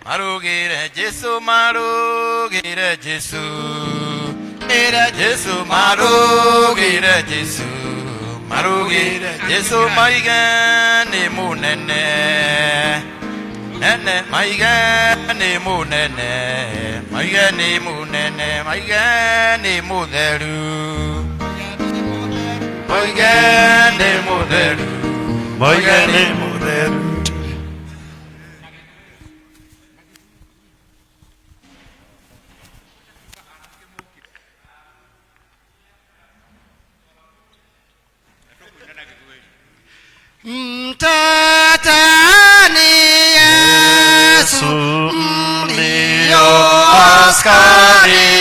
Marugire Jesu, marugire Jesu, ira Jesu, marugire Jesu, marugire Jesu. Maigani munene nene, maigani munene, maigani munene, maigani mutheru, maigani mutheru, maigani mutheru. Mteteni Yesu mlio askari,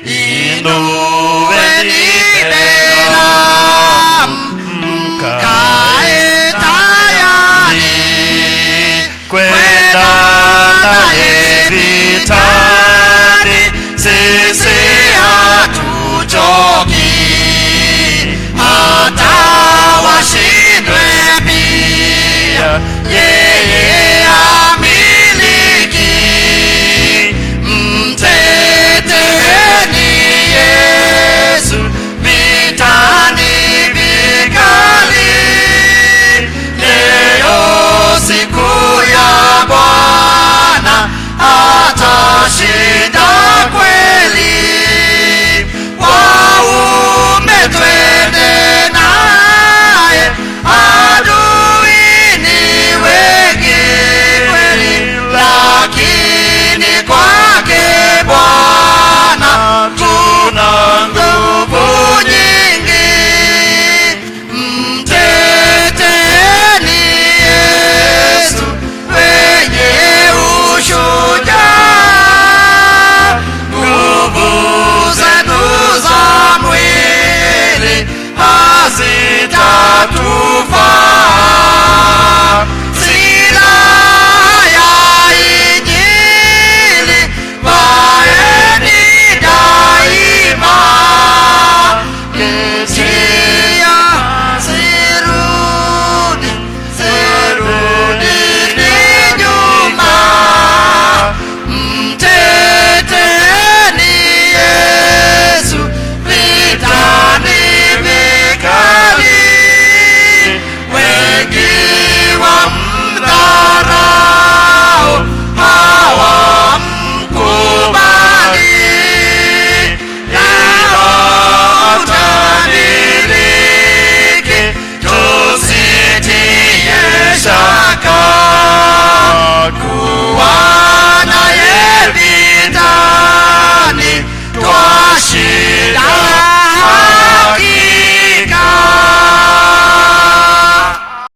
inueni bendera, mkae tayari kwenda naye vitani, sisi hatuchoki hata washindwe pia.